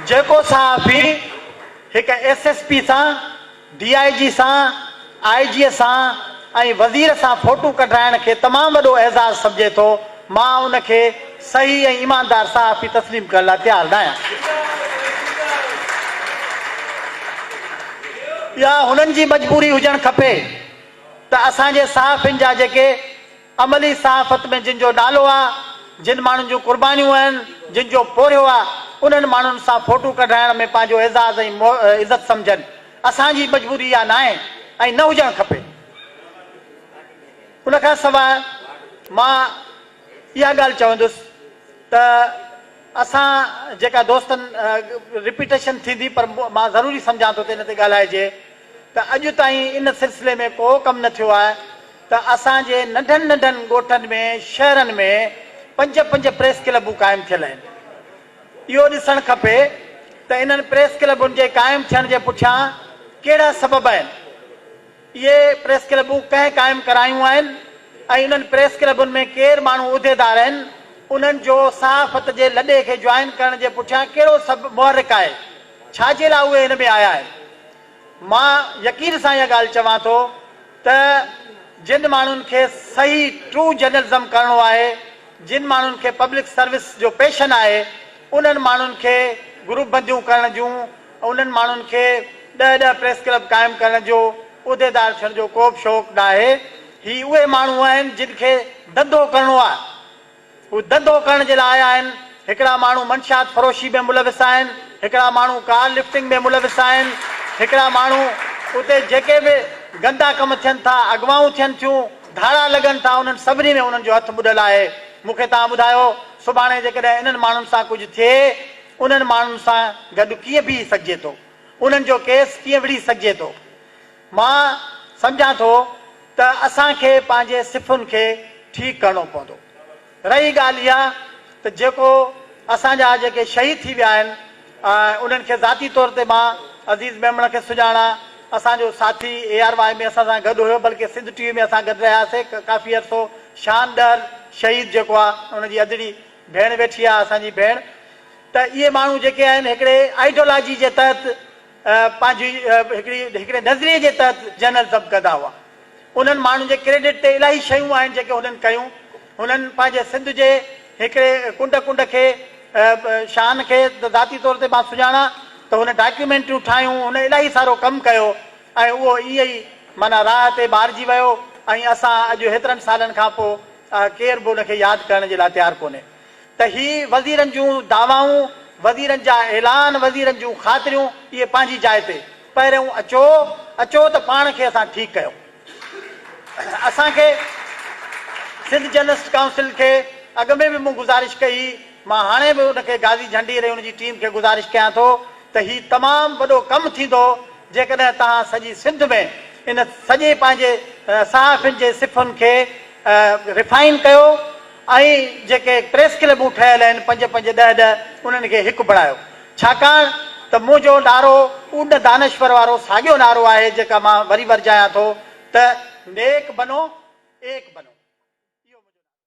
جيڪو صحافي هڪ ايس ايس پي سان، ڊي I جي سان، آء جي سان ۽ وزير سان فوٽو ڪڍرائڻ کي تمام وڏو اعزاز سمجهي ٿو، مان ان کي صحيح ۽ ايماندار صحافي تسليم ڪرڻ لاء تيار ناهيان. اها هنن جي مجبوري هجڻ کپي ته اسان جي صحافين جا جيڪي عملي صحافت ۾ جن جو نالو آ، جن ماڻهن جون قربانيون آهن، جن جو پورهيو آ، انهن ماڻهن سان فوٽو ڪڍرائڻ ۾ پنهنجو اعزاز ۽ عزت سمجهن. اسان جي مجبوري اها ناهي ۽ نه هجڻ کپي. ان کان سواء مان اها ڳالهه چوندس ته اسان جيڪا دوستن رپيٽيشن ٿيندي پر مان ضروري سمجهان ٿو ته ان تي ڳالهائجي ته اڄ تائين ان سلسلي ۾ ڪو ڪم نه ٿيو آهي ته اسان جي ننڍن ننڍن ڳوٺن ۾ شهرن ۾ پنج پنج پريس ڪلبون قائم ٿيل آهن. اهو ڏسڻ کپي ته انهن پريس ڪلبن جي قائم ٿيڻ جي پٺيان ڪهڙا سبب آهن. اهي پريس ڪلبون ڪنهن قائم ڪرايون آهن ۽ انهن پريس ڪلبن ۾ ڪير ماڻهو عهديدار آهن، انهن جو صحافت جي لڏي کي جوائن ڪرڻ جي پٺيان ڪهڙو سب محرڪ آهي، ڇا جي لاء اهي هن ۾ آيا آهن. مان يقين سان اها ڳالهه چوان ٿو ته جن ماڻهن کي صحيح ٽرو جرنلزم ڪرڻو آهي، جن ماڻهن کي پبلڪ سروس جو پيشن آهي، انهن ماڻهن کي گروپ بنديون ڪرڻ جون، انهن ماڻهن کي ڏهه ڏهه پريس ڪلب قائم ڪرڻ جو، عهديدار ٿيڻ جو ڪو به شوق ناهي. هي اهي ماڻهو آهن جن کي ڌنڌو ڪرڻو آهي. هو ڌنڌو ڪرڻ جي لاء آيا آهن. هڪڙا ماڻهو منشيات فروشي ۾ ملوث آهن، هڪڙا ماڻهو ڪار لفٽنگ ۾ ملوث آهن، هڪڙا ماڻهو اتي جيڪي به گندا ڪم ٿين ٿا، اغوائون ٿين ٿيون، ڌاڙا لڳن ٿا، انهن سڀني ۾ انهن جو هٿ ٻڏل آهي. مون کي توهان ٻڌايو سڀاڻي جيڪڏهن انهن ماڻهن سان ڪجهه ٿئي، انهن ماڻهن سان گڏ ڪيئن بيهي سگهجي ٿو؟ انهن جو ڪيس ڪيئن وڙهي سگهجي ٿو؟ مان سمجهان ٿو ته اسان کي پنهنجي صفن کي ٺيڪ ڪرڻو پوندو. رهي ڳالهه اها ته جيڪو اسان جا جيڪي شهيد ٿي ويا آهن انهن کي ذاتي طور تي مان عزيز ميمڻ کي سڃاڻان، اسان جو ساٿي اي آر واء ۾ اسان سان گڏ هيو بلڪه سنڌ ٽي وي ۾ اسان گڏ رهياسي ڪافي عرصو شان ڏهر شهيد جيڪو آهي ان جي ادڙي ڀيڻ ويٺي آهي اسان جي ڀيڻ ته اهي ماڻهو جيڪي آهن هڪڙي آئيڊيولاجي جي تحت پنهنجي هڪڙي هڪڙي نظريي جي تحت جرنلزم ڪندا هئا. انهن ماڻهن جي ڪريڊٽ تي الاهي شيون آهن جيڪي هنن ڪيون. هنن پنهنجي سنڌ جي هڪڙي ڪنڊ ڪنڊ کي شان کي ته ذاتي طور تي مان سڃاڻان ته هن ڊاڪيومينٽريون ٺاهيون، هن الاهي سارو ڪم ڪيو ۽ اهو ائين ئي معنيٰ راهه تي مارجي ويو ۽ اسان اڄ هيترن سالن کان پوء ڪير به ان کي ياد ڪرڻ جي لاء تيار ڪونهي. ته هي وزيرن جون دعوائون، وزيرن جا اعلان، وزيرن جون خاطريون اهي پنهنجي جاء تي، پهريون اچو، اچو ته پاڻ کي اسان ٺيڪ ڪيون. اسان کي سنڌ جرنلسٽ ڪائونسل کي اڳ ۾ به مون گذارش ڪئي هئي، مان هاڻي به ان کي غازي جهنڊير ۽ ان جي ٽيم کي گذارش ڪيان ٿو ته هي تمام وڏو ڪم ٿيندو جيڪڏهن توهان سڄي سنڌ ۾ ان سڄي پنهنجي صحافين جي صفن کي ريفائن ڪيو ۽ جيڪي پريس ڪلبون ٺهيل آهن پنج پنج ڏهه ڏهه انهن کي هڪ بڻايو ڇاڪاڻ ته منهنجو نعرو اوڏ دانشور وارو ساڳيو نعرو آهي جيڪا مان وري ورجايان ٿو ته نيڪ بنو ايڪ بنو.